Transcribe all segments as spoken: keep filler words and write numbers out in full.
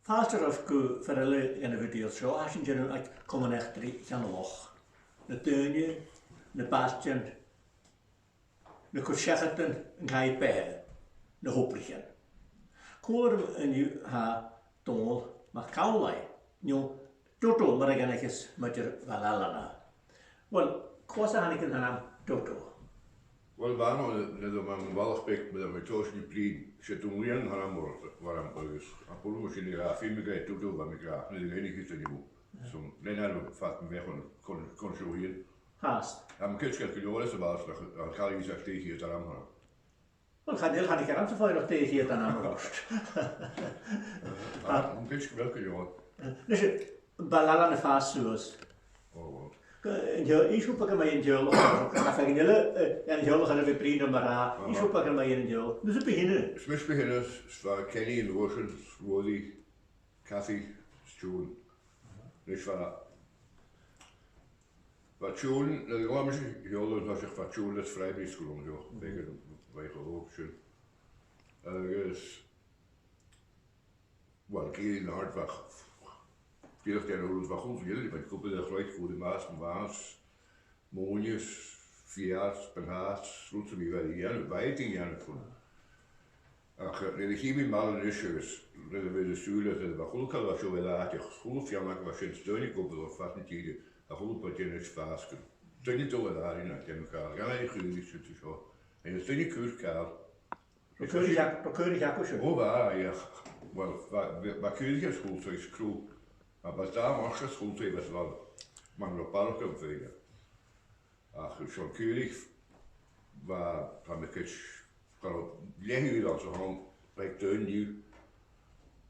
Fàilte oirbh gu fear eile dha na videos seo, a tha sinn a' dèanamh aig Comann Eachdraidh Cheann a' Loch. Na daoine, na bailtean, na cur-seachadan, an caidh-beatha, na h-obraichean. Còmhla rium an-diugh tha Dòmhnall MacAmhlaigh, no Dodo mar a dh'aithnicheas muinntir Bhaile Ailein e. Uill, cò às a thàinig an t-ainm Dodo? Uill, bha mi, nuair a bha mi a' bhalach beag, nuair a bha mi a' tòiseachadh a' bruidhinn, 's e Dùn Uidhean an t-ainm a bh' orm, bha orm, agus a' bruidhinn mar sin, a' feumaidh gu robh Dodo, bha mi ag ràdh, nuair a dh'aithnicheas duine dhomh. So, lean air fad mo bheatha chun, chun, chun seo fhèin. Fhathast. Tha mi a' creidsinn gu bheil leòr a bharrachd nach, nach eil fhios air dè a th' air an t-ainm a th' ann. Uill, chan eil, chan eil fhios agam-sa fhèin ach dè a th' air an t-ainm a th' ort. Tha, tha mi a' creidsinn gu bheil gu leòr. Nise, Baile Ailein a' fàs suas. O, uill. Gu, an teagh-, innis beagan mu dheidhinn an teaghlaich, ach feumaidh gun eil, eh, an teaghlach air a bhith a' bruidhinn mar-thà, innis beagan mu dheidhinn an teaghlaich. Nise, bu shine. 'S mise bu shine, 's bha Kenny an uair sin, 's Ruairidh, Cathy, 's Joan. Nise, bha Bha Joan, nuair a ghabh mise a sheòladh an toiseach, bha Joan air a' phrimary school an seo, bha i, bha i cho òg sin. Agus, uill, ag èirigh an-àird, bha, dìreach dhen an rud, bha a h-uile duine, bha cupa de chnoic, cupa de mhas, mhas, mòine, feur, buntàta, rud sam bith a bha iad a' dèanamh, bha iad a' dèanamh fon. Ach, eh, nuair a chì mi am baile a-nis agus nuair a bha iad a' siubhal, nuair a bha a h-uile càil a bha seo air àiteach, a h-uile feannag a bha sin, 's daoine ag obair air feadh na tìre, a h-uile pàirt den fhàsgadh. Daoine a' dol air àirigh, no dè mu chàil, gan airgead a chur air sin 's seo. Agus daoine a' cur càil. Bha caoraich ac-, bha caoraich aca-san? O, bha, ach, uill, bha, bha, bha caoraich air a h-uile taigh 's crodh. Ach bha dà mharsair air a h-uile taigh, bha, bha, mar a bha barrachd aca fhèin. Ach 's e an caoraich, bha, tha mi a' creids', cha robh leithid anns a' chrann, bha aig daoine dhiubh,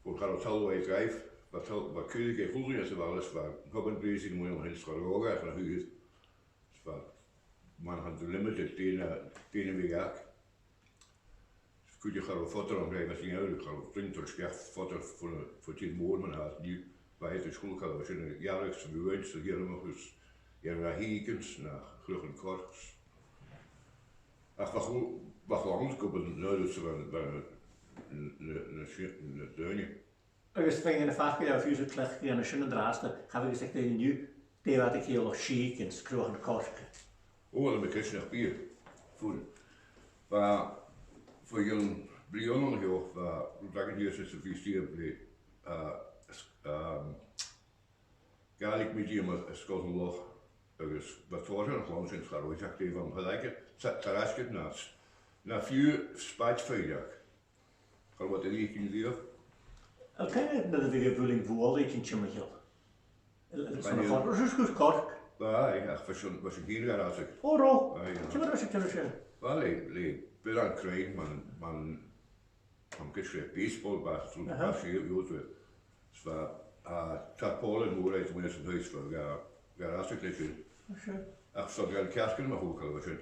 bho cha robh talamh air dhaibh, bha tal-, bha caoraich aig a h-uile duine sa bhaile, 's bha an common grazing mu dheidhinn, 's cha robh òg aca na h-uiread, 's bha, mar a chanadh tu, limited dè na, dè na bhiodh aca. 'S cuideachd cha robh fodar ann roimhe, 's an uair sin cha robh daoine a' toirt a-steach fodar bhon, bho thìr-mòr mar a tha iad an-diugh. Bha iad a' sgaoileadh càil a bha sin, a' ghearradh 's a' bhuain 's a' dèanamh agus dèanamh a h-ìcean 's na cruachan coirce. Ach bha cho-, bha clann ag obair an uair sin, bha na, na, na, na si-, na daoine. Agus feumaidh na faclan a bha fiù 's a' cleachdadh an sin an-dràsta, cha bhitheas aig daoine an-diugh, dè bha iad a' ciallachadh, sìgean 's cruachan coirce. O, uill, tha mi a' creidsinn nach biodh. Fuair. Bha, bho chionn bliadhna an seo, bha rud beag an-diugh sa bhith a' strì, eh, s-, ehm, Gaelic medium a, a Sgoil an Loch, agus bha tòrr dhen a' chlann sin, cha robh fhios aca dè bh' ann, cha robh aca, sa, tar asgaid nas, na fiù 's spaid fhaighinn aca. Cha robh iad a' faicinn riamh. Uill, cò aig a bhiodh a' mhuilinn-mhualaidh timcheall? Uill, uill, 's ann a' chorc, 's ann a' chorc. Bha, aye, ach bha sin, bha sin fhèin gar fhàsgadh. O, robh? Aye, aye. Ciamar a bha sin, ciamar a bha sin? Uill, le, le biorachan cruinn, mar, mar, mar gun robh baseball bat, rud, aha, bat, sìol, rud, rud. 'S bha, a, tarpaulin mòr aig muinntir an taighe, 's bha, ga, gar fhàsgadh leis sin. Ach 's ann gun do cheartainn mi a h-uile càil a bha sin.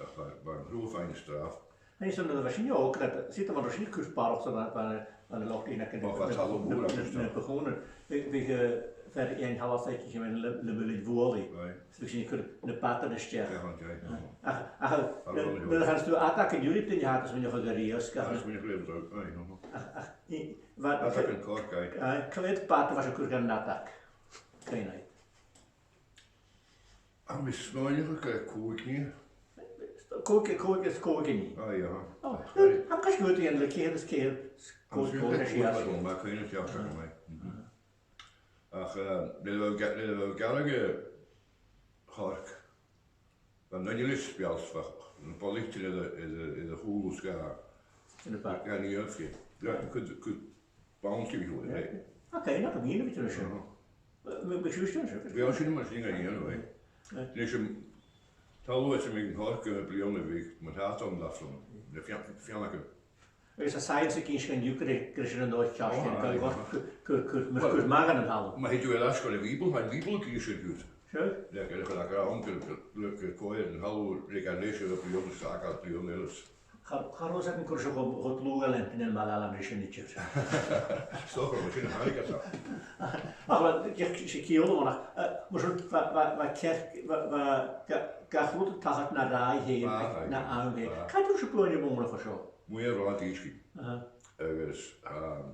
Ach bha, bha an crodh fhèin stòlda. Agus nuair a bha sinn òg, 's e, 's e, mar a bha sinn a' cur barrachd sa, bha, bha, bha na lochdaichean aig an, o, bha talamh mòr na, na, na, na bacónach. Bha, bha, eh, fear Iain Shallas aig, a' cumail le, le muilinn-mhualaidh. Right. 'S bha sinn a' cur na batan a-steach. Ach, ach, nuair, nuair a chanas tu adag an-diugh, duine a tha a' smaoineachadh air iasg, ach, ach, i, bha, adag an corc, aye. Aye, cò mheud bata a bha sibh a' cur dhan an adag? Cuimhne agad? Tha mi a' smaoineachadh gu còig nì. Còig, còig is còig nì. Aye, aha. O, tha mi a' creidsinn gu bheil iad le ceithir is ceithir, còig, còig is sia. Tha mi a' creidsinn gu bheil. Ach, eh, nuair a bha, nuair a bha Gallagher a' chorc, bha an duine leis a' speal 's bha na boillsgean air a, air a, air a chùlaibh 's ga, ga nighe. Ga, cuid, cuid bounty bhith uile, eh? Ok, nach eil mi a' faireachdainn sin. Aha. Bha, bha, bha sin mar sin ga nighe, eh? Leis an talamh is am biodh an corc, eh, bliadhna bhiodh, mar a tha an laflann, na fean-, feannagan. Agus tha science ag innse dhuinn gur e, gur e sin an dòigh a th' ann, o, aye, aye, gu, gu, gu, mus cuir magan an talamh. Ma thèid thu air ais gu na Bìobaill, tha am Bìoball ag innse sin dhut. Sure. Le, gu, gu, gu, gu, gu, gu, gu còir an talamh, le, gu leis a' bhliadhna, 's a' gabhail bliadhna eile. Cha, cha robh fhios agam gun robh seo cho, cho dlùth a leantainn air mar a lean mi sin idir. 'S dòcha gur e sin a thàinig às. Ach, uill, 's e ciall a bh' ann, ach, eh, mar sin, bha, bha, bha cearc, bha, bha ga-, gach rud a' tachairt na ràith fhèin, na àm fhèin. Càit an robh sibh a' buain a' mhònach an seo? Mu dheidhinn Rathad Uisge. Aha. Agus, um,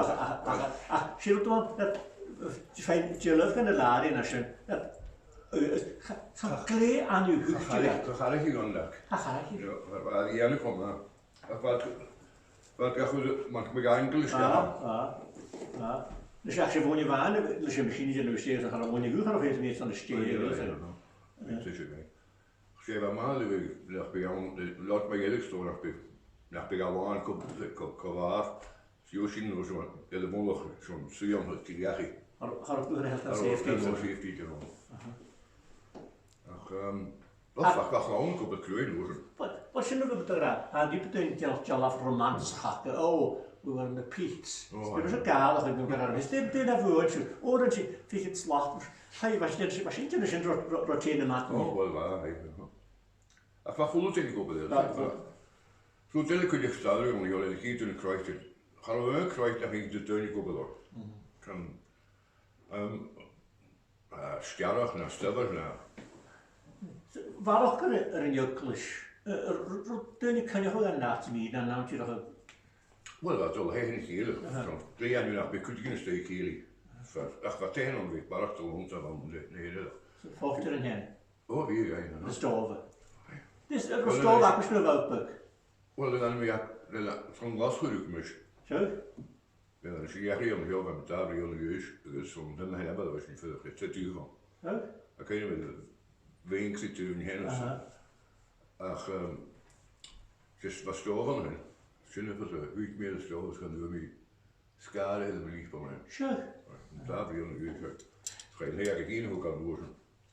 ach, ach, ach, ach, 's e rud a bh' ann, eh, fhèin, dè leughadh na làraidhean a sin, eh, eh, cha, cha glè an-diugh. Cha charaicheadh, cha charaicheadh iad an leac. Cha charaicheadh. Io, bha, bha, dhèanadh e cho math. Ach bha, bha gach rud, mar, mar a dh'aingeal is Ah, gach. ah, ah. Leis ach 's e bhon a bha, leis a' machine a' dèanamh a-staigh, cha robh bhon a dhùthchas a' feitheamh a-staigh, Io, io, io, io. Bha e sin, bha. 'S e bha math le bhith, nach bi ann, le lot mu dheireadh 's dòcha nach bi, nach bi a' bhàrr co, co, co-fharpais. 'S e sin, no, sin, air a' mhullach, sin, suidhe ann, tha e gu leòr. Cha robh, cha robh dùil air health and Cha robh safety, health and so. safety, you know. Aha. Ach, um, Ach, ach, ach, an cupla cruaidh, no, sin. But, but sin rud a tha, a, dè bu duine deal, dealbh romance aca, oh, we were in the pits. Oh, Bha aye. sin gàireachdainn gu math. Is dè, dè na bhuail sibh, oh, an sin, fichead slat. Hey, bha sin, bha sin, bha sin ro, ro, ro tè na madainn. Oh, well, bha, aye, aha. Ach bha a h-uile duine ag obair air, Right, bha. right. So, duine cuideachd staidhre, an iol, an cìd an croit. Cha robh aon croit nach eil duine ag obair air. Mhm. Can, um, a, stearach na staidhre na. Bharrachd air, air an eaglais. Eh, r, r, r, duine coinneachadh an nat mi, na, na, tìreach a Well, bha dol a h-uile cèile. Aha. So, dè an uair nach bi cuideigin a-staigh a' cèilidh. Fa, ach bha taighean ann a bha barrachd de lonnta a bh' ann, na, na, na. So, fàilte air an teine. Oh, bha, aye, aye. An stòbha. This, uh, Well, stòbha aye. agus no bha bag. Well, then we had, then, uh, from Glasgow, you can wish. Sure. Then, she got here on the hill, I'm dad, on the use, agus from then, I never was in for the, to do one. Oh. I kind of, bhí an cruth an teine. Aha. Ach, um, just bha stòbha ann. Sin a bha, bha mi an stòbha, agus gan bhí mi sgàire air a' bhrìgh bun. Sure. An dà bhliadhna a dh'aois. Chaidh an taigh agad a dhèanamh gan bhuair.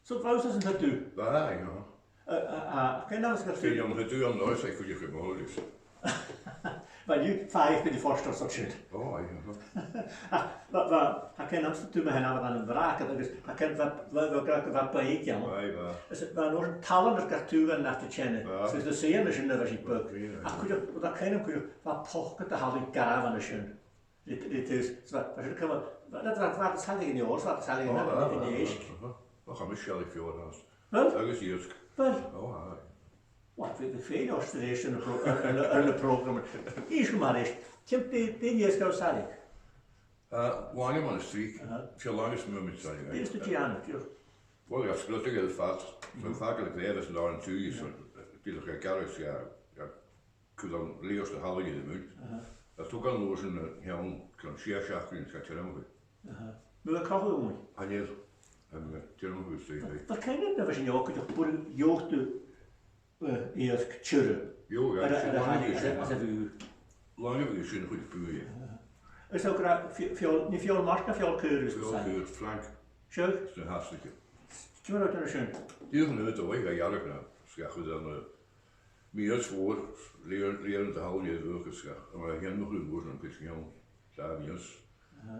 So, bha thusa san tattoo? Bha, aye, aha. A, a, a, cén ainm a bh' air? Bha an tattoo an doras, aig cuideachd a' mhòr is. Bha, you, five bhí first or something. Oh, aye, aha. Ach, bha, bha, tha cén ainm tattoo mu thaobh an bhràcaid agus tha cén, bha, bha, bha, bha, bha baic ann. Aye, bha. Is bha an uair sin talann air gach tattoo an nach do teine. Bha. So, is do saoil na sin a bha sin bug. Bha, aye. Ach cuideachd, bha cén ainm cuideachd, bha poca de thalann garbh an sin. Ri, ri turas, so, bha sin cuma, bha, bha, bha, bha sailidh an eòlas, bha sailidh an, an, an éisg. Aha. Bha, cha mhiste sealladh feòir fhathast. Bha? Agus iasg. Bha? Ò, aye. Bha, bha, bha fèin ostair éis an pro-, ar, ar, ar na prògraman. Is gu mar éis. Tim, dè, dè an iasg a bha sailidh? Ah, langa mun a' strìc. Aha. 'S e langa 's mu, mu sailidh. Dè is do dèanamh, dè? Bhuel, gu sgriosadh air fad. So, fàgail a' ghrèibh às an dàrna taobh, so, dìreach a' ghearradh, a, a, cur an lìost a thalamh air a' mhuin. Aha. Agus togail an uair sin, eh, an ceann, ceann sia seachdainean 's gabh tiormachadh. Aha. Mu a' cothú a-muigh? Chan eil. Tha mi a' tiormachadh a-staigh. Bha cuimhne agam a bha sin, ò, cuideachd, bhuail, gheibheadh tu, eh, iasg tioram. Gheibheadh, aye, air a, air a, air a, air a bhùth. Langa bhuaithe sin a chuid bhuaithe. Aha. Is e gur e fe-, feòil, an e feòil mart no feòil caora a bh' ann? Feòil caora, flank. Sure. 'S na h-astaigh. Ciamar a bha sin? Dìreach an uair a bha e a' ghearradh na, 's gabh chuid ann an Mìos mhòr, lìon, lìon de thalamh air a' bhùth agus ga, a bha a' dèanamh a' chruidh mhòr an cuid sin, dà mhìos. Aha.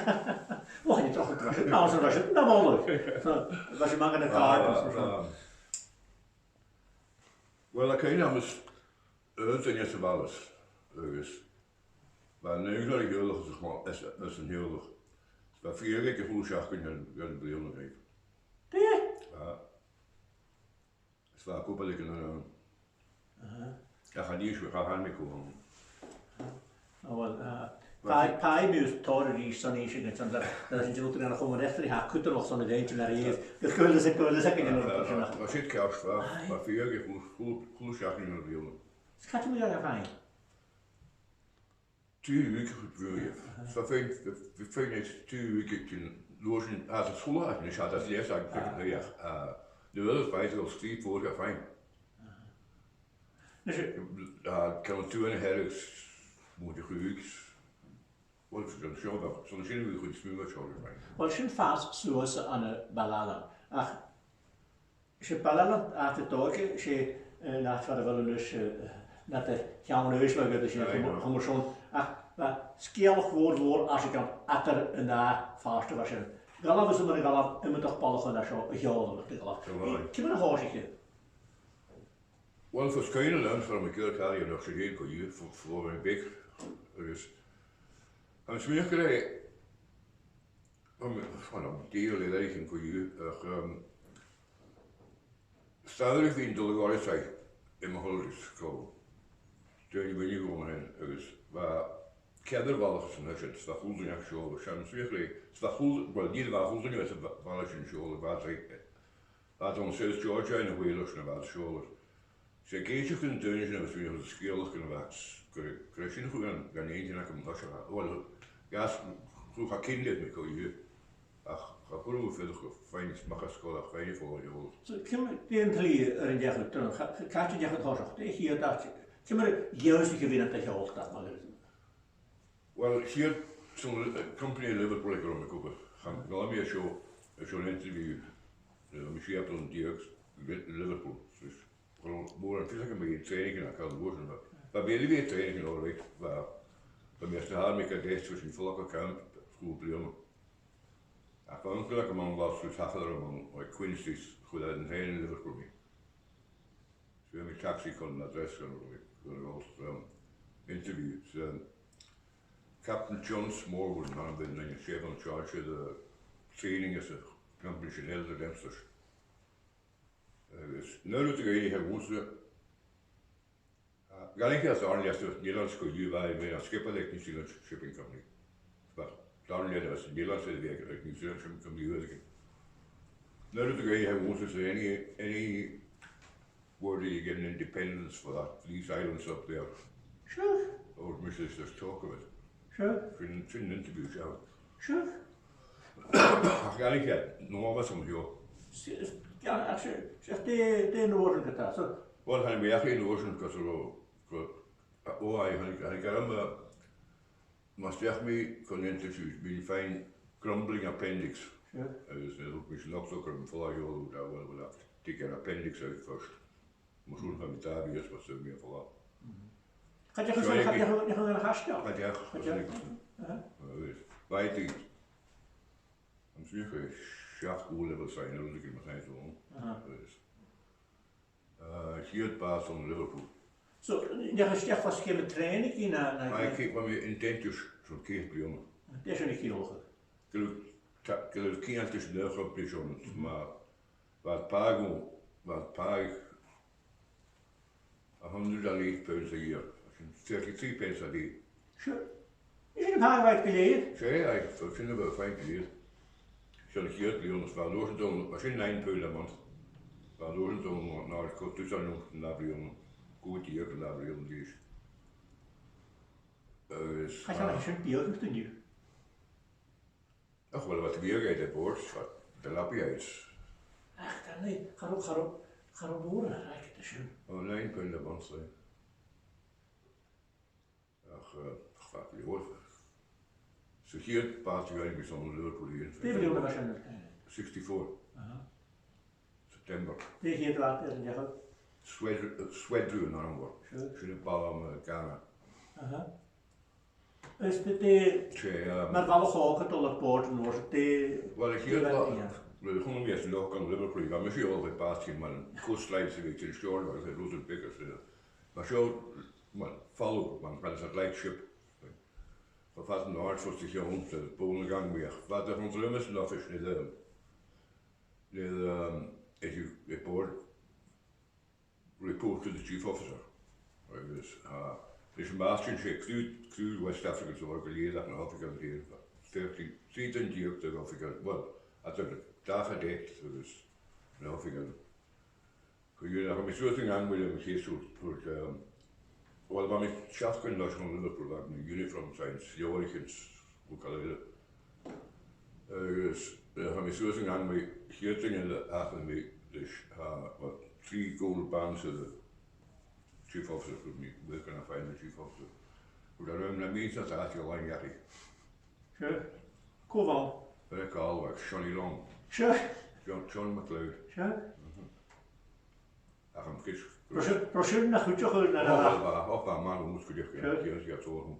Bha e droch, no, so bha e, no, bha e. So, bha e math aig na gardens, so. Well, a' cuimhne agam is, aon duine sa bhaile, agus bha naoi air a' theaghlach is a chlo-, is, is an teaghlach. Bha fichead aig a' chùl seachdain air, air a' bhliadhna a-nis. Dè? Ah. Is bha cupall aig an aon. Aha. Ach a-nis, bha, chan eil mi coma. Ah, well, ah, bha, pàigh, pàigh mi os tòir a-rithist son innse gun teann, leis an dèanamh an chumann eachdraidh, tha e cudromach son a bheil sinn air a dhèanamh. Gus cuileas, cuileas aig an aon. Ah, sin. Bha siud ceart, bha, bha fichead aig a' chùl, chùl, chùl seachdain air a' bhliadhna. Is càit am bu ghabh e fhaighinn? Taigh-òige a' Chruic Bhriutha. Aha. So fhèin, fhèin is taigh-òige aig an uair sin, tha e a' sgoltadh, a-nis tha e a' leasachadh, ah, ah, nuair a bha e a' dol a sgrìobhadh fhèin. Aha. Nis, ah, ceann a tuath na Hearadh, Mòd a' Chruidh. Well, sin seo, so sin a bha a' chuid as motha a' seòladh fhèin. Well, sin fàs suas ann am Baile Ailein. Ach 'S e Baile Ailein àite a' dol, 's e, eh, an àite far a bheil a-nis, eh, an àite Sheann Uisdein, agus sin, aye, chum-, chum-, sin. Ach, bha sgeulachd mhòr, mhòr airson a bhith eadar an dà phàirt a bha sin. Dh'fhalbh, is mar a dh'fhalbh iomadach ball a chunnaic seo a sheòladh, dh'fhalbh. Sure. Ciamar a thòisich e? Well, fhuair cuimhne leam far am biodh càil a-nochd, 's e fhèin co-dhiù, fu-, fuair mi beag, agus, tha mi a' smaoineachadh gur e, um, well, dìreach le leth-cheud bliadhna co-dhiù, ach, um, 'S dòcha gun robh mi a' dol a dh'Iorras aig, aig mo holidays, co-dhiù. Daoine bhuineadh dhomh fhèin, agus bha ceathrar bhalaich san t-seada, 's bha a h-uile duine aca a' seòladh, 's ann an suidheachadh, 's bha a h-uile, well, nì a h-uile duine a bha, bha leis an seòladh, bha iad, bha iad ann an South Georgia, ann an Wales, 's na bha iad a' seòladh. 'S e ag èisteachd ri na daoine sin a bha a' smaoineachadh air an sgeulachd gun robh, gun robh, gun robh sin a' cur an, gun èintean agam an toiseach. Well, gas, chuir e cinnteach mi co-dhiù. Ach cha chuir e fhios agam fhèin, 's ma tha sgoil ach fhèin a' falbh a-null. So, ciamar, dè an t-slighe air an deach thu, cha-, cha-, càit an deach thu a thòiseachadh? Dè a' chiad àite, ciamar a dh'ionnsaich thu a bhith nad sheòrsa, ma-thà? Well, 's e, so, eh, companaidh Liverpool aig an robh mi cuideachd. Chan, dh'fhalbh mi an seo, an seo an interview, eh, bha mi sia bliadhna deug, Li-, Liverpool. So, is, cha robh mòran fios agam mu trèanadh no càil an uair sin, bha, bha mi air a bhith a' trèanadh all right, bha, bha mi às na h-army cadets, bha sinn a' falbh gu camp, còig bliadhna. Ach bha uncail agam ann, bha e a' tachairt orm ann, like, Quincy's, chuir e an trèana Liverpool mi. So bha mi taxi chun an address gun robh mi, gun robh, um, interview. So, um, Captain John Smallwood, man, bha e an duine a bha in charge of the training as a company sin, Elder Dempster. Agus an aon rud a dh'fhaighnich e dhòmhsa, ah, dh'fhaighnich e an dàrna leth-uair, an eilean seo, bha e, bha e na sgiobair aig New Zealand Shipping Company. Bha, dàrna leth-uair, bha e san eilean seo, bha e aig New Zealand Shipping Company uaireigin. An aon rud a dh'fhaighnich e dhòmhsa, is there any, any word of you getting independence for that, for these islands up there? Sure. Or mise, there's talk of it. Sure. Sin, sin an interview, sure. Sure. Ach dh'fhaighnich e, no, bha e an seo. S-, s-, yeah, ach sure, sure, dè, dè an uair sin a tha, so. Well, thàinig mi dhachaigh an uair sin, gus an robh, gu, oh, aye, thàinig, thàinig orm, uh, mus deach mi chun an interview, bha mi a' faighinn grumbling appendix. Sure. Agus, uh, thug mise an octochrome fhèin a-mach, well, well, I'll take an appendix out first. Mar sin, thàinig mi dà mhìos, bha mi a' falbh. Mhm. Cha deach, cha deach, cha deach, cha deach. Cha deach. Aha. Bha iad, an sin, seachd ghuth le bhith a' seinn, no rudeigin mar sin. Aha. Eh, a' chiad bhàs ann an Liverpool. So, an deach thu a-steach fo sgeama trèanaidh, no, no? Aidh, bha mi an dentist son ceithir bliadhna. Dè tha sin a' ciallachadh? Gu bheil, ta-, gu bheil ceangal ris an aon chompanaidh seo, ma, bha pàigheadh, bha pàigheadh a hundred and eight pounds a year. Sin thirty-three pence a day. Sure. Is sin am pàigheadh a bh' aca gu lèir? 'S e, aidh, so sin a bha fine gu lèir. Sin a' chiad bhliadhna, bha an uair sin, bha sin nine pound a month. Bha an uair sin, nar cur tusa an uair sin, an ath bhliadhna, còig deug an ath bhliadhna dheth. Agus, cha chreid mi gun robh sin biadh aig an àm. Ach, uill, bha biadh aig a' bhòrd, bha, the lobby ice. Ach, chan e, cha robh, cha robh, cha robh mòran air a' cheist sin. O, nine pound a month, aye. Ach, eh, ach, bha e leòr. So, a' chiad bhàs a rinn mi son Liverpool, Ian. Dè bhliadhna a bha sin? Sixty-four. Aha. September. Dè a' chiad bhàs a rinn thu? Swed-, eh, Swedru an t-ainm a bh' air. Sure. Sin am baile ann an Ghana. Aha. Is dè, dè, 's e, um, mar bhalach òg a' dol air bòrd an uair sin, dè, uill, a' chiad bhliadhna, uill, chunna mi às an loch ann an Liverpool, bha mise a' dol a bhith a' bàs, mar an coastline sa bhith a' tighinn a-steach, mar a bha Rosebank agus, eh, bha seo, mar, falbh, mar, mar a bha an light ship. Bha fad an àird fo a' cheann, 's a' bhonn a' gang mu dheireadh. Bha iad a' dol a dh'oifis an oifis, nì, nì, um, is a' bhòrd report to the chief officer. Agus, ah, leis am bàs sin, 's e cruth, cruth West Africa sa bheil gu lèir ach na h-oifigearan a th' ann, thirty, trì deug de dh'oifigearan, well, a' dol, dà chaidéit agus na h-oifigearan. Gu dè, chaidh mi suas an-còmhnaidh le mo cheusadh, thuirt, um, well, bha mi seachdain leis an Liverpool, bha mi uniform signs, leabhraichean, 's rud eile. Agus, eh, chaidh mi suas an-còmhnaidh, a' chiad duine a thachradh mi leis, tha, well, trì gold bands air a' chief officer, gun mi, where can I find the chief officer? But I remember na mìos a tha a' làimh aige. Sure. Cò bh' ann? Bha e called, like, Sonny Long. Sure. John, John MacLeod. Sure. Mhm. Ach an cis. Bha sin, bha sin na chuideachadh na, na, na. O, bha, o, bha, mar a bha cuideachd, sure, yes, yes, o.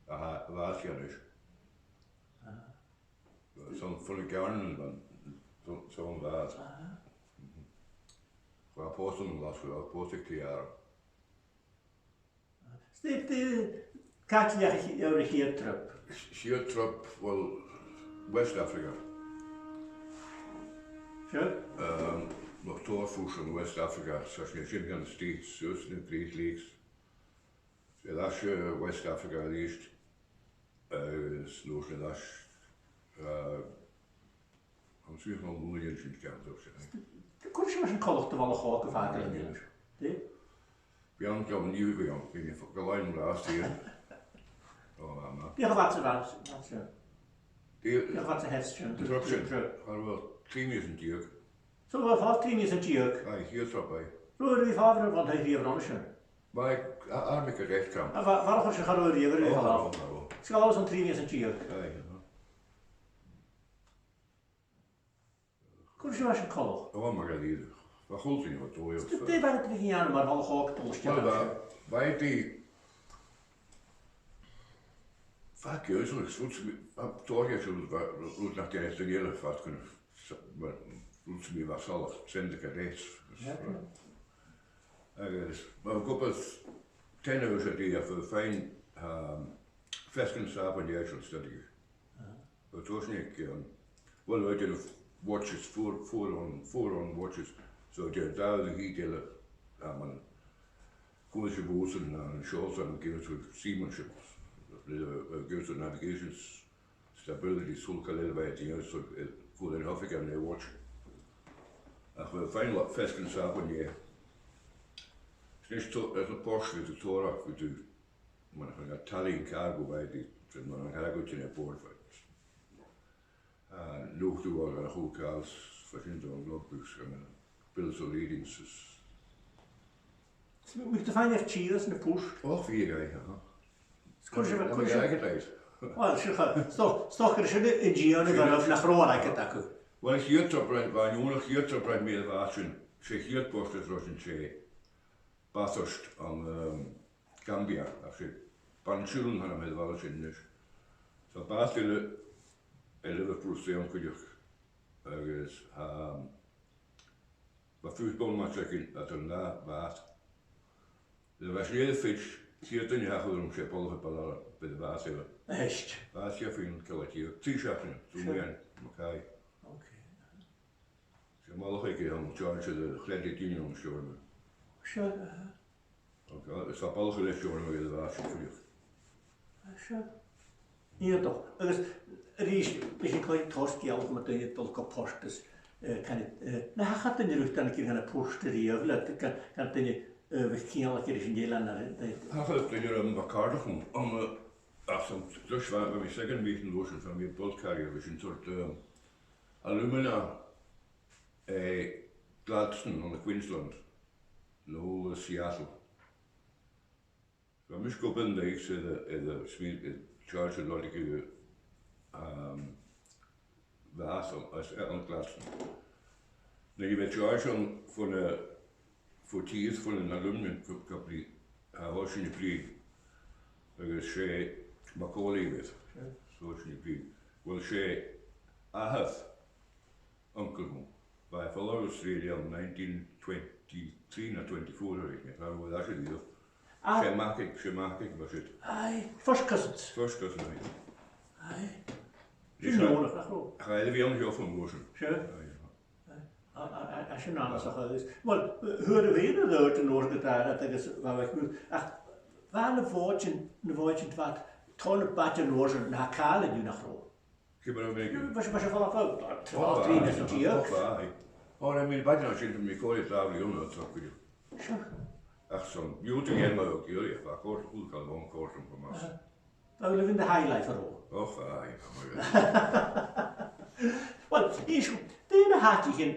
Aha, bha sin is. Ah. Son, son a' ghearran, son, son bha. Ah. Mhm. Bha post ann an Glaschu, bha post aig T R. Is dè, dè, càit an deach a' chi-, a' chiad trip? A' chiad trip, well, West Africa. Sure. Um, nach toir fus an West Africa, 's a' sin, sin gun States, suas na Great Lakes. 'S a-rithist, eh, West Africa a-rithist. Agus an uair sin a-rithist, eh, an suidheachadh mun a' ghearradh sin ceann tusa. Dè, cuiridh sibh mar sin coltach do bhalach òg a' fàgail an uair sin? Dè? Bha an ceann an-diugh, bha an, bha an, gu làithean an-dràsta. O, bha, bha. Dè cho fada 's a bha, bha sin? Dè, dè cho fada 's a sheas sin? An trup sin? Sure. Cha robh, trì mìosan deug. So, bha e fada trì mìosan deug? Aye, a' chiad trup, aye. Robh e ri fàgail air bhon taigh a bh' ann an sin? Bha, a, army cadet camp. A, bha, bha, bha sin, cha robh e ri fàgail. O, cha robh, cha robh. 'S e, bha e son trì mìosan deug. Aye, aha. Cuiridh sibh mar sin coltach? O, mar a bha iad. Bha a h-uile duine a' dol. Dè, dè bha iad a' dèanamh mar bhalach òg a' dol a-steach? Well, bha, bha iad a', bha iad a' smaoineachadh, bha, tòrr dhaoine, bha, rud nach dèanadh duine eile fad gun, s-, bha, rud sam bith a bha salach, send the cadets. Yeah. Agus, bha, gu bheil ten hours a day, a bha fine, um, feasgar an sàbaind air sin study. Aha. Bha tòrr sin aig, um, well, bha iad a' dèanamh watches, four, four on, four on watches. So, bha iad a' dèanamh dà uair a thìde eile, um, an, chunnaic sibh bùsan, an seòladh, an gives you seamanship. Bha, bha, gives you navigation, stability, 's a h-uile càil eile a bha iad a' dèanamh, so, eh, chuala an oifigear an aon watch. Ach bha fine, feasgar an sàbaind, yeah. 'S a-nis, tha, air na port, bha iad a' toirt, bha iad a', mar a chanadh, tallying cargo, bha iad a', mar a chanadh iad, air bòrd, bha iad. Ah, luchd-uair a h-uile càil, 's bha sin dhan logbooks, bills of lading, 's, 's. Am biodh tu faighinn air tìr anns na port? Och, bhiodh, aye, aha. 'S cuiridh sibh, cuiridh sibh. Well, sure, cha, 's dòcha, 's dòcha gur e sin an dèidh a bha, nach robh airgead aca. Well, a' chiad trip a rinn, bha an aon, a' chiad trip a rinn mi air a' bhàs sin, 's e a' chiad port a rinn mi, 's e Bathurst ann an, um, Gambia, ach 's e Banjul an t-ainm a th' air a' bhaile sin a-nis. Tha bàs eile air Liverpool Stadium cuideachd. Agus, um, bha football match againn, a' dol a bhàs. Le bha sinn air a' pitch, ceud duine a thachradh rium, 's e balach a b' fheàrr, b' e bàs eile. Èist. Bàs e fhèin, ceud deug, trì seachdainean, so Sure. Brian Mackay. Okay. 'S e am balach aige a th' ann, George, a chleachd e daoine ann an Steòrnabhagh. Sure, aha. Is tha balach eile air Steòrnabhagh air a bhàs cuideachd. Sure. Iongantach. Agus a-rithist, bidh sinn a' cluinntinn tòrr sgeulachdan mu daoine a' dol gu port is, eh, can, eh, na thachair duine riut ann an cèin a' port a-riamh, le, can, can duine, eh, bhiodh ciall aige ris an eilean, eh, Thachair duine rium, bha càirdeach agam, ann an, ach 's ann, just bha, bha mi second week an uair sin, bha mi bulk carrier, bha sinn a' toirt, um, alumina, eh, Gladstone ann an Queensland, no Seattle. Bha mise gu bhith an dèidh sin air a, air a smaoin-, air George a lorg air, um, bhàs ann, ann an Gladstone. Nuair a bha George ann fon a, fo tìr fon an aluminium co-, company, a thòisich sinn a' bruidhinn. Agus 's e Macaulay a bh' air. Sure. So thòisich sinn a' bruidhinn. Well, 's e athair uncail dhomh. Bha e a' falbh a dh'Astràilia ann an nineteen twenty-three no twenty-four, a rèir mi, tha mi a' smaoineachadh. Ah. 'S e Mac Aig, 's e Mac Aig, mar sin. Aye, first cousins. First cousin, aye. Aye. Sin neònach, nach robh? Chaidh a bhith ann an seo fon uair sin. Sure. Aye, aye. Aye. A, a, a, a, sin annasach agus. Well, fhuair a' bhean a dh'fhaodadh an uair gu dàrna agus bha, bha, ach bha na bòidean, na bòidean fad, tòrr na b' fhaide an uair sin na càil an-diugh, nach robh? Ciamar a bha e? Bha, bha, bha, bha, bha, Ò, bha, trì aye, mìos deug. Ò, bha, aye. Ò, I mean, bha e sin, mi còir a' dol a-null, so cuideachd. Sure. Ach 's ann, bhiodh tu dhen mar a ghearr, bha còir, cùl cal bhon còir an fam as. Aha. Bha thu living the high life, an robh? Och, bha, aye, bha, aye. Well, is, dè na h-àiteachan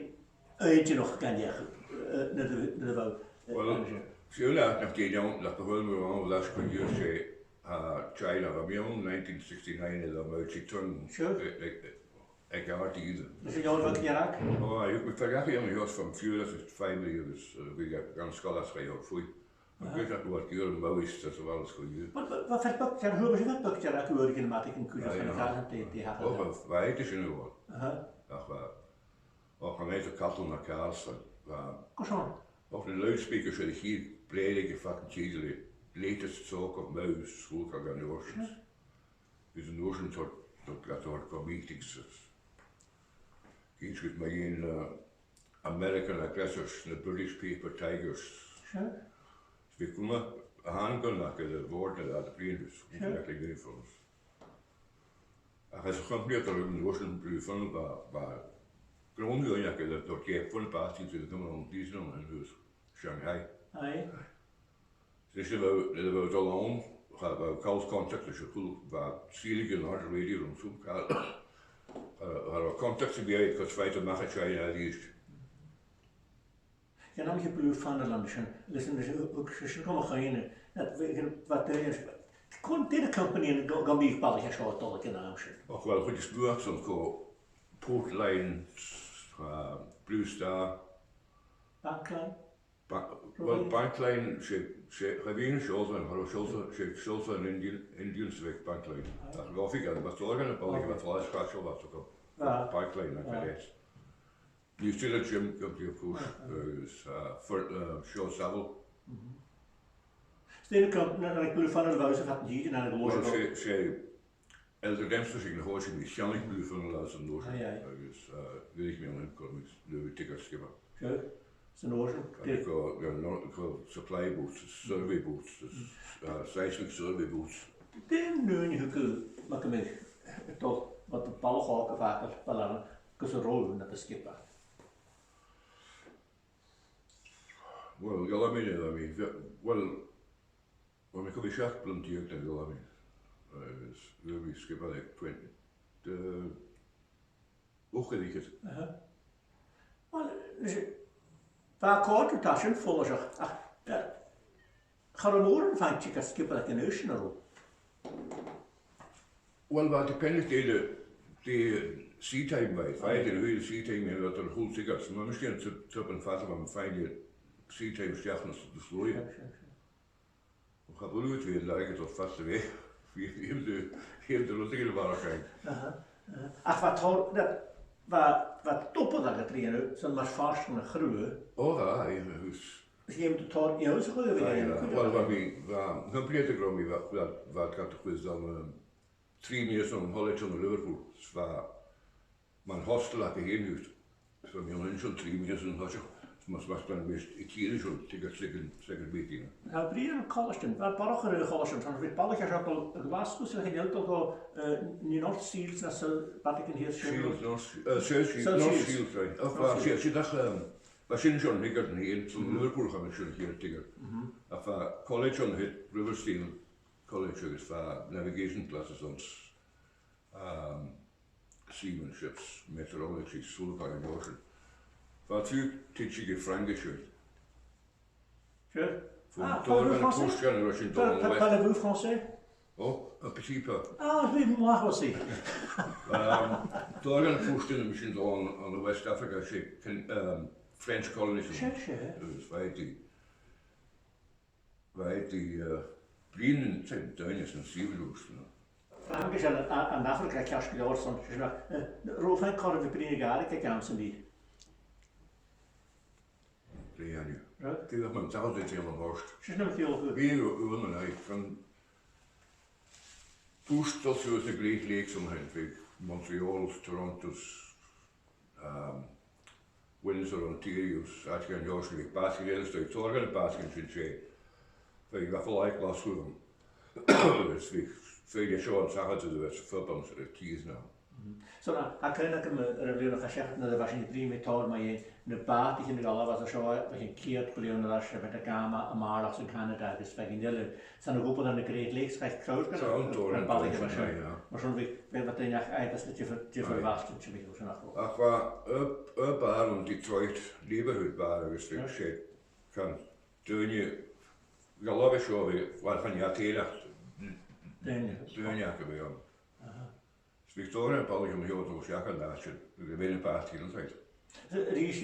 aodainneach gun deach, eh, na, na, na bha, eh, Well, an sin? 'S e aon àite nach tèid ann, nach do thuirt mi ann, leis gun d' fhuair e, ah, China, bha mi ann nineteen sixty-nine air a' Mao Zedong. Sure. Eh, eh, eh, aig àrd-ìre. Is e an fhear bheag dhearg? Ò, aye, thug mi fear dhachaigh ann a sheo fom fiùrachadh is fiamh agus, eh, bha e gan sgoil às a' Ghaillimh fhèin. Agus nach robh gu leòr Maoist às a' bhaile is co-dhiù. But, but, bha fear beag, fear, fhuair mise fear beag dearg uair aig an am a bha e an cuideachd Aye, an no. Càil an dè, dè thachair Ò, dha. Bha, bha e idir sin a bhith. Aha. Ach bha, och, chan eil e a' call na call sa, bha. Carson? Och, na loudspeakers air a' chiad bhlèir aige fad an t-sìde le latest talk of Maoist, sgoil gal gan uair sin. Sure. Agus an uair sin tòrr, tòrr, tòrr, tòrr meetings. Cinn sgud mu dheidhinn, uh, American aggressors, na British paper tigers. Sure. Bha gunna, a h-aon gunna aca air a' bhòrd air a' bhliadhna, Sure. Bha e uniforms. Ach às a' chompanaidh a bha an uair sin, Blue Funnel, bha, bha grunn dhaoine aca air a' toirt ceap fon a' bhàs, tha iad a' cumail an dìosan an uair sin. Shanghai. Aye. Is e bha, e bha dol ann, cha, bha call contact leis a' chùl, bha sìl aig an àrd-rèidio an seo, cha, cha, cha robh contact sam bith aca cus faighte a-mach à China a-rithist. Chan eil mi a' Blue Funnel an sin, listen, is, uh, uh, sin coma chuimhne, na, bha, bha, bha, chan, dè na companaidhean gu, gum biodh balaich an seo a' dol aig an àm sin? Och, well, chuid is motha aca son co Port Line, uh, Blue Star. Bank Line? Ba-, well, Bank Line, 's e, 's e, cha bhithinn an seo, cha robh seo, 's e seo an Indian, Indian Civic Bank Line. Aye. Ach, ghabh fios, bha tòrr dha na balaich, bha tòrr is càit a bha iad, so Aye. Bank Line, like Aye. That. Bha still a gym company, of course, Aye, aye. Agus, uh, for, uh, Seo Savile. Mhm. 'S dè na com-, na, na Blue Funnel a bha sibh a' faighinn, na, na Well, 's e, 's e, Elder Dempster sin a thòisich mi, cheannaich mi Blue Funnel às an uair sin, Aye, aye. Agus, uh, bha mi an uair sin, chuir mi, bha mi ticket sgioba. Sure. San uair sin, Agus dè- gu, gu, no, gu supply boats, survey boats, uh, seismic survey boats. Dè an ùine a thug thu, mar gum biodh, a' dol, mar do bhalach òg a' fàgail, bhalach, gus an robh thu nad sgioba? Well, gu lèir mi, I mean, well, Bha mi gu bhith seachd bliadhna deug nuair a dh'fhalbh mi, agus bha mi sgioba aig twenty, uh, ochd air fhichead. Aha. Well, is, bha e còrdadh, tha sin follaiseach, ach, eh, cha robh mòran faighinn aig an sgioba aig an aois sin, an robh? Well, bha, depended dè the, dè sea time bha, bha e, dè a bha sea time, bha e a' dol a h-uile ticket, so ma bha mise a' dèanamh trip, trip an fhada, bha mi a' faighinn sea time a-steach anns an t-sluagh. Sure, sure, sure. Cha b' urrainn dhut a bhith an làidir fad a bheatha. Bha, bha, bha, bha rudeigin a bharrachd ann. Aha, aha. Ach bha tòrr, na, bha, bha dùbhlan agad ri dhèanamh, 's ann mar phàirt dhen a' chruth. Ò, bha, aye, agus... Dh'fheumadh tu tòrr, you know, sa chruth a bhith... Aye, aye. Well, bha mi, bha, na bliadhna gu robh mi, bha, bha, bha gad chuid ann, um, trì mìosan ann an College ann an Liverpool, 's bha, mar an hostel aca fhèin dhut. So, mi an sin trì mìosan an toiseach, mas, mas, mas, mas, i cìr sin, tig a second, second meeting. Tha, bha briathran colaiste, bha barrachd air a' cholaiste, 's ann a bha balaich a' seòrsa a Ghlaschu, 's a' chineal dol gu, eh, an e North Shields no South, Badigan Hill Shields? Shields, North, eh, South Shields, South Shields. Shields, right. Och, bha, Shields, Shields, ach, ehm, bha sin John Higgard an sin, so Liverpool chaidh mi sin a' chiad tighear. Ach bha college ann, Riversdale College agus bha navigation classes ann. Um, seaman ships, meteorology, sula far an ocean. Bha triùir tidsearan Fraingis ann. Sure. Bha tòrr dhen a' phuirt dhen a bha sin a' dol ann an West. Parlez-vous français? Oh, un petit peu. Ah, oui, moi aussi. Um, tòrr dhen a' phuirt dhen a bha sin a' dol ann an West Africa, 's e, um, French colonies. Sure, sure. Agus bha iad Bha iad, eh, bruidhinn, 's e, daoine às an Suaimh, no. Agus an, an, an Afraga ceart gu leòr 's ann, 's e sin, eh, an robh thu a' faighinn cothrom a bhith a' bruidhinn Gàidhlig aig àm sam bith? Bha, an-diugh. Right. Dìreach mar an t-seòrsa a tha a' tighinn a-mach ort. 'S e sin an t-seòrsa. Bha uair, uair, aye, chun port a' dol suas na Great Lakes an sin, bha Montreal, Toronto, um, Windsor, Ontario, 's àiteachan an seòrsa sin, bha bàsaichean eile, 's tòrr dhen na bàsaichean sin, 's e, bha, bha fallain aig Glaschu ann. Is bha, bha iad seo an t-seachdain a bha iad sa phub ann an Keys an sin. Mhm. So, na, tha cuimhne agam air a' bhliadhna a chaidh seachad nuair a bha sinn a' bruidhinn mu tòrr mu dheidhinn na bàtaichean a' dol a-mach às an seo, bha sinn ceud bliadhna air ais, bha iad ag ama a-màireach sa Chanada agus feadhainn eile. 'S ann a' ghobaireachd air na Great Lakes, chaidh crowd gun... 'S ann, tòrr an... Mar sin bha, bha, bha daoine aig, aig na diofar, diofar bhàtaichean sin, bha sin aca. Ach bha, uh, uh, bàrr ann an Detroit, Neighborhood Bar, agus bha, sure, 's e, chan, daoine, gu leòr a bha seo, bha, well, chan e tèile ach daoine, daoine aca a bha ann. Aha. Is bha tòrr dhen a' bhalaich a' dol seachad an àite sin, agus bha na pàrtaidhean an seo. A-rithist,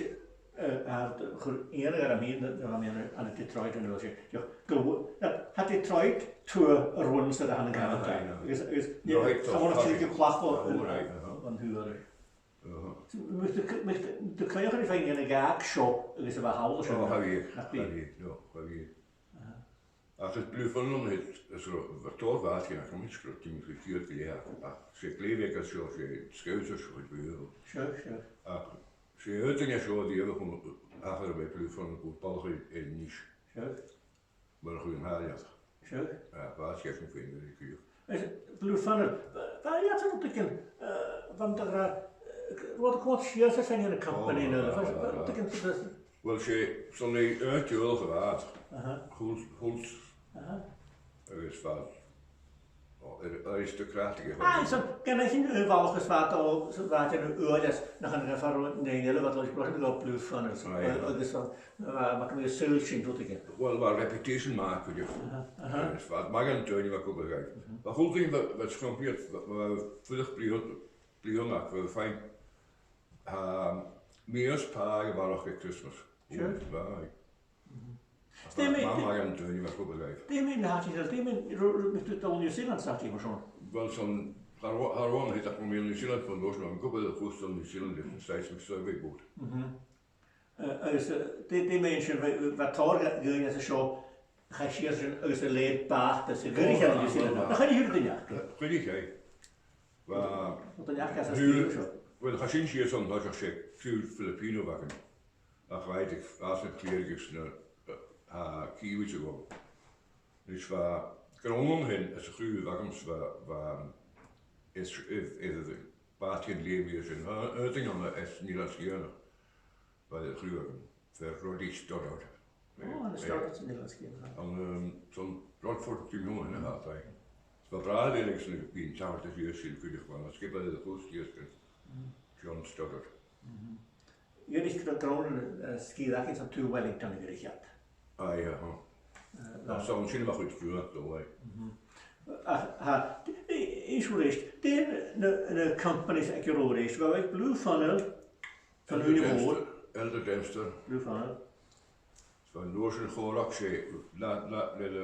eh, a chuir iongnadh orm fhìn nuair a bha mi ann an, ann an Detroit an uair sin. Deoch, gu bh-, na, tha Detroit tuath air ruins a tha ann an Canada. Aye, aye. Agus, agus, right, tha mi a' smaoineachadh gu bheil clach... Oh, right, aha. An tuath. Aha. So, mu do, mu do, do chuimhne a bhith a' faighinn ag seo agus a bha thall an sin. Oh, cha bhi, cha bhi, no, cha bhi. Aha. Ach is Blue Funnel a th' ann, is ro-, bha tòrr bhàtaichean aca, 's e ro-, timcheall air fhichead gu leth, ach 's e glè bheag às seo, 's e sgeul às seo a bh' ann. Sure, sure. Ach 's e aon duine às seo a dh'fheuch an ath-fhear a bha Blue Funnel gu balach air, air a-nis. Sure. Mar a chuir an t-àite. Sure. Ah, bha e sgeul sin fhèin, very clear. Is Blue Funnel, bha, bha iad a' dol dhan, eh, bha iad ag ràdh, eh, rud a' còrdadh sìos airson na company, no, bha, bha, bha, bha, dhan, dhan, Well, 's e, 's ann le, eh, teaghlach a bha iad. Aha. Hulse, Hulse. Aha. Agus bha, o, ar, aristocratic a bha. Ah, so, gun e sin, eh, bhalach is bha, o, so bha iad an uair sin, nach ann gun far an aon eile, bha iad a' bruidhinn gu Blue Funnel, so, aye, aye, agus, so, bha, bha, bha saoghal sin, dùil agam. Well, bha reputation math aca, dìreach. Aha, aha. Agus bha, math dha na daoine a bha ag obair aca. Mhm. Bha a h-uile duine, bha, bha scompaidh, bha, bha, fuireach bliadhna, bliadhna, bha, fine. Tha mi is pàigheadh a bharrachd aig Christmas. Sure. Aye. Mhm. Dè mu dheidhinn, dè mu dheidhinn na h-àiteachan, dè mu dheidhinn, ro-, ro-, mu dheidhinn dol a New Zealand, 's àiteachan mar sin? Well, 's ann, cha robh, cha robh ann a-riamh ach bha mi ann an New Zealand bhon uair sin, an cupa a chuir mi ann an New Zealand, an seismic survey boat. Mhm. Eh, agus, eh, dè, dè mu dheidhinn sin, bha, bha tòrr dhaoine às an seo, chaidh sìos an sin agus a' leum bàta 's a' ghoireadh ann an New Zealand. Nach do chuir iad duine aca? Chuir iad, aye. Bha, bha duine aca às an sgìre seo. Well, chaidh sinn sìos an toiseach, 's e triùir Filipino a bh' againn. Ach bha iad às na Cliarraigh agus na, eh, Ciwis a bh' ann. Nis bha, gun robh an sin, às a' chruth a bh' agamsa, bha, bha, is, is, is, bàta an leum a bha sin, eh, eh, duine ann às an Eilean Sgitheanach. Bha a' chruth agam, fear Roddy Stoddart. Oh, an Stoddart san Eilean Sgitheanach. An, um, 's ann Rodford, Dùn Omhain a tha iad, aye. Bha bràthair eile agus na bhith an tachairt a-sìos sin cuideachd, bha an sgiobair a' chùis sìos gu John Stoddart. Mhm. Dh'fhaodadh gun robh an, eh, sgìre againn 's ann taobh Wellington a dh'fhuirich iad. Aye, aha. Eh, ach 's ann sin a bha a' chuid cruaidh a' dol, aye. Mhm. Ach, tha, i-, innis dhomh a-rithist, dè na, na companies aig an robh thu a-rithist? Bha, bha Blue Funnel, Funnel Elder Dempster, Elder Dempster. Blue Funnel. Bha an uair sin a' chòmhradh, 's e, na, na, na, na,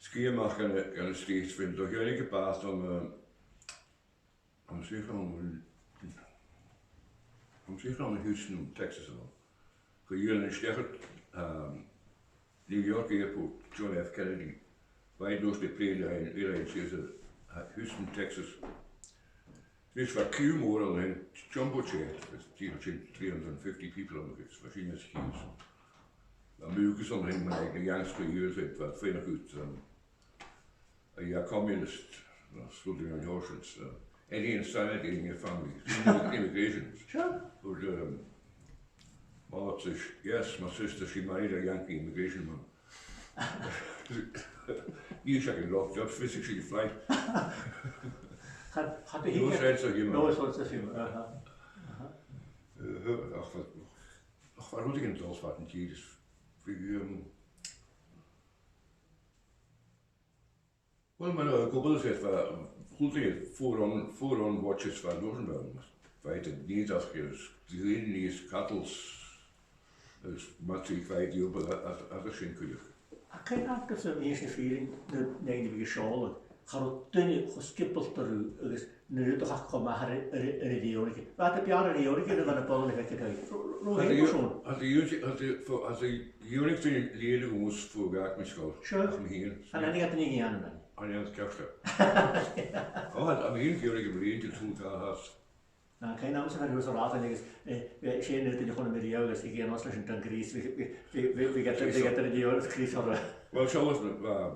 sgìth a-mach dhan, dhan States, bha mi a' dol a dh'fhaighinn bàs ann an, eh, ann an, ann an, ann an Houston, Texas, ann. Gun dèanadh a-steach, um, New York Airport, John F. Kennedy. Bha e an uair sin a' plane, eh, airline sìos a, a Houston, Texas. Nis bha queue mòr ann an jumbo jet, is dìreach sin three hundred and fifty people ann agus bha sin nas cise. Bha mi Agus an sin, mar a dh'fheuch mi, bha feadhainn a' cur, um, a dh'fheuch communist, no, sort of, an horses, uh, any insanity in your family, immigration. Sure. But, um, my lad says, "Yes, my sister, she married a Yankee immigration man." Nì seo againn rock jobs, physically fly. Cha, cha do No sense of humour. No sense of humour, aha. Aha. Uh, ach, ach, ach, rudeigin dol fad an tír is bhí, um, Well, mar a chuala sibh, bha, chuala sibh four on, four on watches bha an uair sin, bha, bha iad a' dìreach agus dìreach cattle agus matrix bha iad a' dèanamh a, a, a, a sin cuideachd. Ach chan eil fhios agam an e sin fìrinn nuair a bha mi a' seòladh, cha robh duine cho sgiobalta riutha agus na rudan a chumadh air, air, air an fheadhainn. Bha iad a' beannachadh an fheadhainn a bha na boireannaich aca. Ro, ro, Had the ro, u-, had the u-, had the, had the unit been laid agus fo gach mi sgoil. Sure. Ach mi fhìn. An e sin a bha iad a' dèanamh? An e sin ceart? Oh, had, mi fhìn ag iarraidh go mbriain til tùl cá has. Na, chan eil fhios agam an e sin a bha iad a' dèanamh agus, eh, eh, sé an rud a chunnaic mi riamh agus a' dèanamh os leis an dùn greis, bha, bha, bha, bha iad a' dèanamh greis orra. Well, seo was, uh,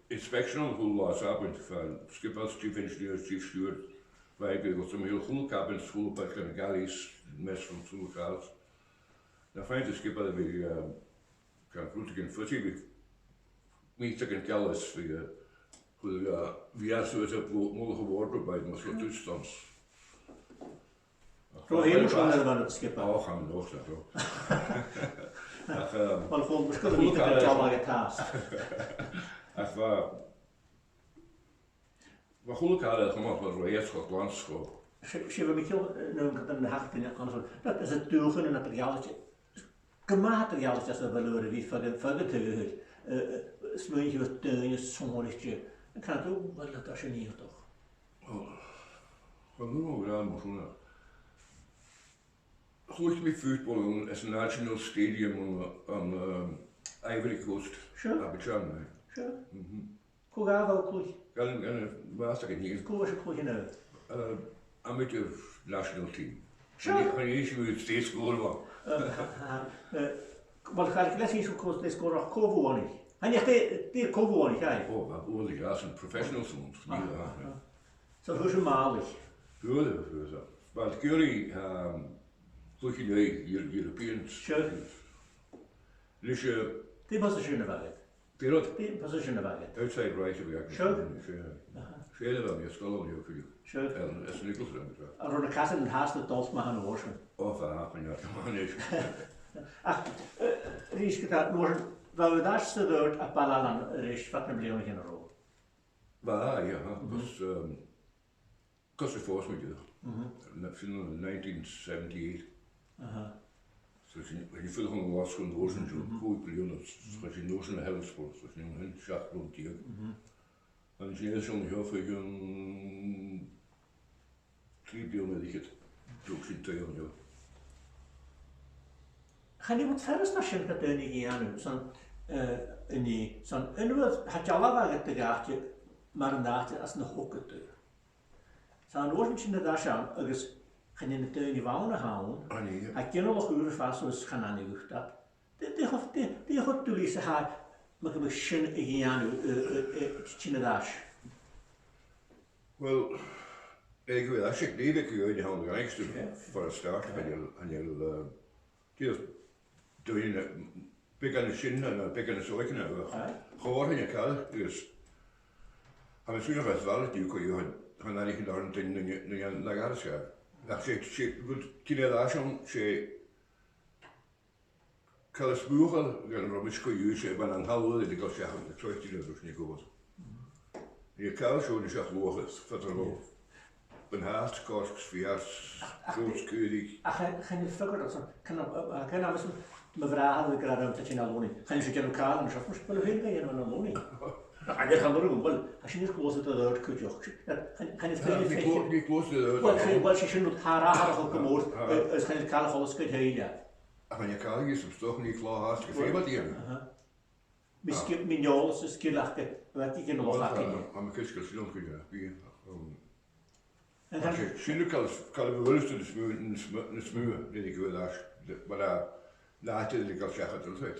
Inspection a h-uile là Sàbaid, bha sgiobair, chief engineer, chief steward, bha iad gu, gu, a h-uile cabin, a h-uile pàirt dhen galley, mess room, a h-uile càil. Nuair a dh'fhaighnich an sgiobair, bha, um, chan eil fhios agam, bha, bha miotagan geal is bha, uh, a h-uile, uh, bha e suas a' bhlo-, mullach a' wardrobe, bha e mas e tuisdons. Ro, tha mi a' smaoineachadh gun robh sgiobair. Och, chan eil fhios agam. Ach, um, well, fon, mus gun a bhith a' dealbh a' tast. Ach bha, bha a h-uile càil a chumadh, bha e cho glan 's cho. 'S e, 's e, bha mi a' ciall, eh, no, an, an, an, na h-achdainean, an, that is a dùthchannan a' gealltainn. Gu math a' gealltainn às a' bhaile a bhith fada, fada taobh, eh, eh, smaoinich thu air daoine sònraichte. An can thu, well, that is an iad och. Well, well, no, no, gra mo chuna. Chluich mi football anns an National Stadium on, on, um, Ivory Coast, sure. Abidjan, aye. Sure. Mm-hmm. Cò ghabh a' chluich? Gan, gan, mas e gun hìr. Cò bha a' cluich an-diugh? Uh, amateur national team. Sure. Chan e, chan e sin an t-score a bh' ann. Uh, uh, uh, well, cha robh fhios agam cò an t-score ach cò bhuannaich. Chan e, dè, dè cò bhuannaich, aye. Oh, bha, bhuannaich, as in professional sons. Ah, ah, ah. So, thuirt sibh màl. Thuirt, thuirt, thuirt. Well, Gary, um, cluich an-diugh, Eu-, Europeans. Sure. Leis, uh, dè an position a bh' agad? Dè rud? Dè an position a bh' agad? Outside right a bh' agam. Sure. Sure. Aha. 'S e a bha mi a' sgoil an-diugh. Sure. Um, as Nichols round the track. An robh na casan an-dràsta a' dol math an uair sin? Oh, bha, chan eil, chan eil. Ach, eh, a-rithist, gu dè, an uair sin, bha thu air ais san Dòrst à Baile Ailein a-rithist fad na bliadhnaichean a ràdh? Bha, yeah, mhm. Agus, um, Cos a' phòs mi dìreach. Mhm. Na, sin ann an nineteen seventy-eight. Aha. So sin, sin fada chun an Glaschu an uair sin, so, mhm, còig bliadhna, so sin an uair sin a Hellsborough, so sin an sin seachd bliadhna deug. Mhm. Agus sin, sin an seo faoin trì bliadhna air fhichead, thug sin taigh an seo. Chan eil rud furasta sin do dhaoine a dhèanamh, son, eh, an e, son, an uair, tha dealbh agad de dh'àite mar an àite às na thog iad thu. Tha an uair sin sin air ais ann agus chan e na daoine bh' ann a th' ann. An e? Tha ginealach ùr a' fàs suas, chan eil iad ag ràdh. Dè, dè cho, dè, dè cho duilich 's a tha, mar gum biodh sin a dhèanamh, eh, eh, eh, tighinn air ais? Well, eh, gu bheil e, 's e gnìomh a th' ann a' gangster, yeah, for a start, yeah, chan eil, chan eil, eh, Dìreach, duine, beagan nas sine, no beagan nas òige na, aye, chòrd e rium, agus tha mi a' smaoineachadh gu bheil e a' dol gu, chan, chan eil e ag iarraidh duine na, na, na, na gàire seo. Ach 's e, 's e, rud, tha e air ais ann, 's e, càil is buachaill, gun robh mise co-dhiù, 's e, bha an t-àm a bha e a' dol seachad, na troid duine a bha sin gu bhith. Bha càil seo na seachd luathas, fada ro. Bun hàst, cosg, fias, ach, ach, clòs, cùrich. Ach chan, chan eil fhios agam, chan, uh, uh, chan eil fhios agam, mo bhràthair a bha ag ràdh rium tighinn a Lunnainn. Chan eil sibh a' dèanamh càil an seo, mar sin, bhuel, a bheil sibh a' dèanamh ann an Lunnainn? Chan eil, chan eil, bhuel, tha sin clòs to the dirt cuideachd. Chan, chan eil, ah, bha e clò-, bha e clòs to the dirt. Bhuel, sin, bhuel, 's e sin rud a tha air a chur gu mòr, ah, uh, is chan eil càil a' choltas gu h-àraidh. Ach chan eil càil a dh'fhios agam, 's dòcha, nì clò-fhastaidh, feumaidh iad a dhèanamh. Ach, Mis-, mi-, mi-fhìor, 's e sgil aca, bha iad a' dèanamh luach againne. Tha mi cinnteach gu bheil sin ann cuideachd, bidh, um, an, an, sin, sin càil, càil a bha uile sìon nas motha, nas mo-, nas motha, nuair a bha e air ais, de, mar a, na, tha e a' dol seachad an siud.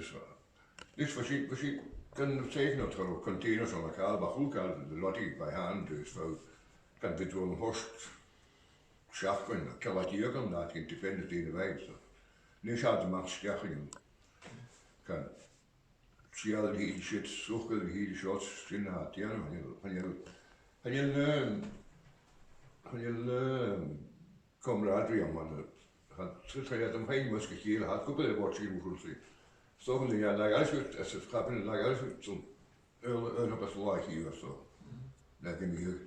is, uh, is bha sinn, bha sinn gan sèithean a' toirt containers ann an càl, bha a h-uile càil de lottie by hand, is bha gan bhith dol a thoirt seachdain, no ceithir-deug an dà ghin depend on the day of the week, so. Nì sinn a-mach seachdain, gan sìol a thìde siud, socair a thìde siud, sin a tha dèanamh, chan eil, chan eil, chan eil, um, chan eil, um, camaraderie ann, mar a, chan, chan eil iad am faighinn mus gu chèile, tha cupall air bhòrd sìl ùr, so, chan eil, lag airson, as a chabin, lag airson, so, early, early up as lag here, so, lag in here.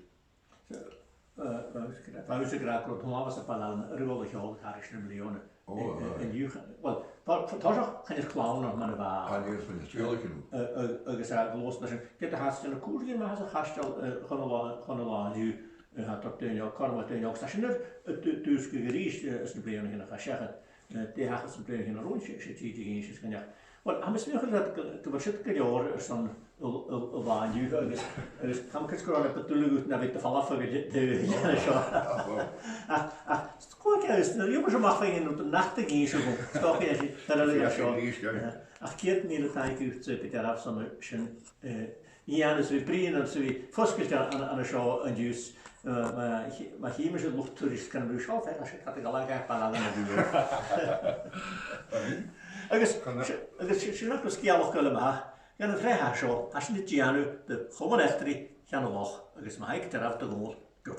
Eh, bha mise ag ràdh, bha mise ag ràdh gu robh Tòmas a' Bhaile Ailein air a dhol a sheòl thairis air na bliadhna. Ò, eh, eh, an-diugh, well, tha, tha, tha seo, chan eil clann ann mar a bha. Chan eil, chan eil, tha sinn. Eh, eh, agus a' gluasad sin, ged a tha sinn a' cur gu math às a' chaisteal, eh, chun an là, chun an là an-diugh, eh, tha daoine, corra mhath daoine, agus tha sinn air, eh, du-, dùsgadh a-rithist, eh, anns na bliadhna a chaidh seachad. Eh, dè thachair san bhliadhna a chaidh romhainn, 's e, 's e tìde a dh'innis dhuinn. Well, tha mi a' smaoineachadh gu, gu bheil siud gu leòr airson a, a, a bhith an-diugh agus, agus tha mi a' creidsinn gun robh e na bu duilghe dhut na bhith a' falbh aig an dèidh, dèidh seo. Ach, ach, 's dòcha, is, nuair a dh'fheumas sinn a-mach fhèin an, an t-achd a dh'innis dhut, 's dòcha, eh, sin an rud seo. Ach ceud mìle taing dhut, eh, gu dearbh airson sin, eh, a dhèanamh, 's a bhith a' bruidhinn, 's a bhith fosgailte an, an, an seo an-diugh, eh, ma, ma chì mise luchd-turais, chan eil mi seo, feuch, tha sinn a' dol a dh'fhalbh air Baile Ailein an-diugh. Agus, agus sin, sin agad sgeulachd gu math, gun an t-sreath seo, tha sinn a' dèanamh de Chomann Eachdraidh Cheann a' Loch, agus ma tha e gu dearbh do dh'Òmair, gu